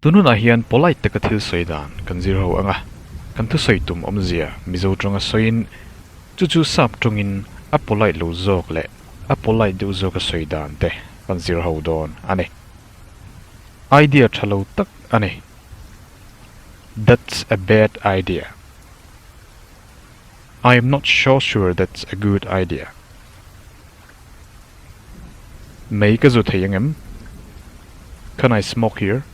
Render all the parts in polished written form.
Tun hunah hian polite taka thil sawi dan kan zir ho ang a, kan thusawi tum awmzia Mizo tawnga sawiin chu chu sap tawngin a polite lo zawk leh a polite deuh zawka sawi dan te kan zir ho dawn a ni. Idea tha lo tak a ni. That's a bad idea. I am not so sure that's a good idea. Mei ka zu thei ang em? Can I smoke here?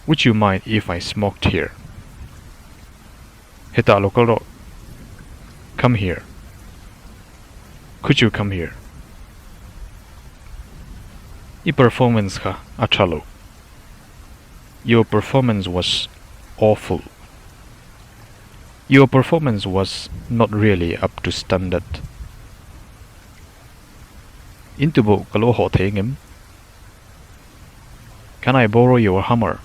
Would you mind if I smoked here? Hetah lo kal rawh. Come here. Could you come here? I performance kha a tha lo. Your performance was awful. Your performance was not really up to standard. In tuboh ka lo hawh thei ngem? Can I borrow your hammer?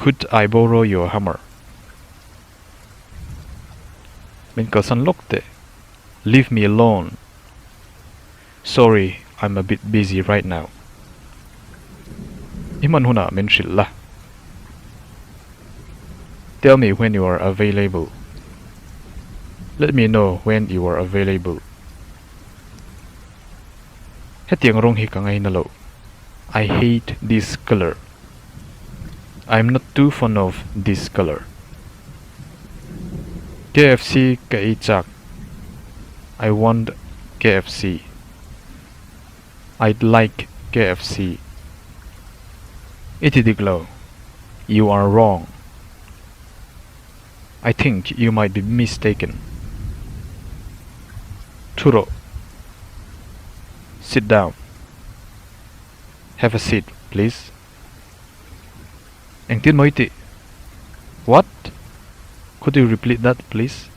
Could I borrow your hammer? Min kalsan lawk teh. Leave me alone. Sorry, I'm a bit busy right now. I hman hunah min hrilh la. Tell me when you are available. Let me know when you are available. Hetiang rawng hi ka ngaina lo. I hate this colour. I'm not too fond of this colour. KFC ka ei chak. I want KFC. I'd like KFC. I ti dik lo. You are wrong. I think you might be mistaken. Thu rawh. Sit down. Have a seat, please. Engtin maw i tih? What? Could you repeat that, please?